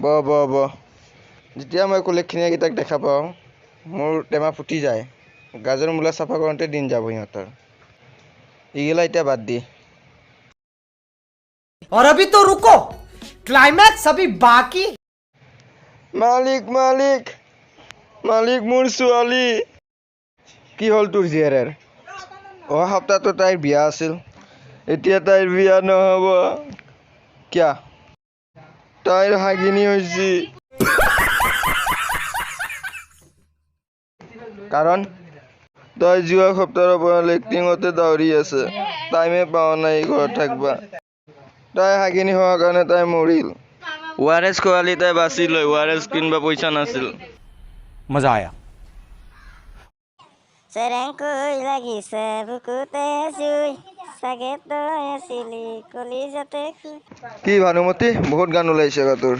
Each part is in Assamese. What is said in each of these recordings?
বহ বহ বহ। যেতিয়া মই কুলেক্ষণীয়াকেইটাক দেখা পাওঁ, মোৰ টেমা ফুটি যায়। গাজৰ মূলা চাফা কৰোঁতে দিন যাব সিহঁতৰ। এইগিলা এতিয়া বাদ দি। और अभी तो रुको, क्लाइमैक्स अभी बाकी। মালিক, মালিক, মালিক, মোৰ ছোৱালী। কি হ'ল তোৰ জীয়েৰেৰ? অহা সপ্তাহটো তাইৰ বিয়া আছিল, এতিয়া তাইৰ বিয়া নহ'ব। কিয়া? তাইৰ হাগিনী হৈছে। কাৰণ তাই যোৱা সপ্তাহৰ পৰা লেট্ৰিনতে দৌৰি আছে, টাইমে পোৱা নাই ঘৰত থাকবা। তাই হাগিনী হোৱাৰ কাৰণে তাই মৰিল। অ' আৰ এছ খোৱালি তাই বাচি লৈ, অ' আৰ এছ কিনিব পইচা নাছিল। मजा आया। চেৰেংকৈ লাগিছে বুকুতে জুই, চাগে তই আছিলি কলিজাতে শুই। কি ভানুমতী, বহুত গান ওলাইছে বা তোৰ।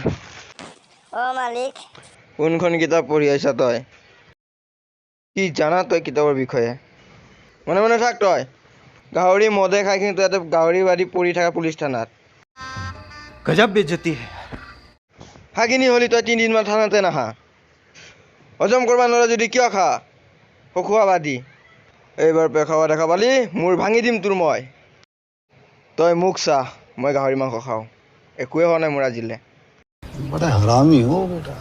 অ মালিক। কোনখন কিতাপ পঢ়ি আহিছা তই? কি জানা তই কিতাপৰ বিষয়ে? মনে মনে থাক তই। গাহৰি মদে খাই কিন্তু ইয়াতে গাহৰি বাদি পৰি থকা পুলিচ থানাত। गजब बेइज्जती है। হাগিনী হলি তই 3 দিনমান থানাতে নাহা। হজম কৰিব নোৱাৰা যদি কিয় খা? খখুৱা বাদি। এইবাৰ পেখাৱা দেখা পালি মূৰ ভাঙি দিম তোৰ মই। তই মোক চা, মই গাহৰি মাংস খাওঁ, একোৱে হোৱা নাই মোৰ আজিলৈ। बड़ा हरामी हो बेटा।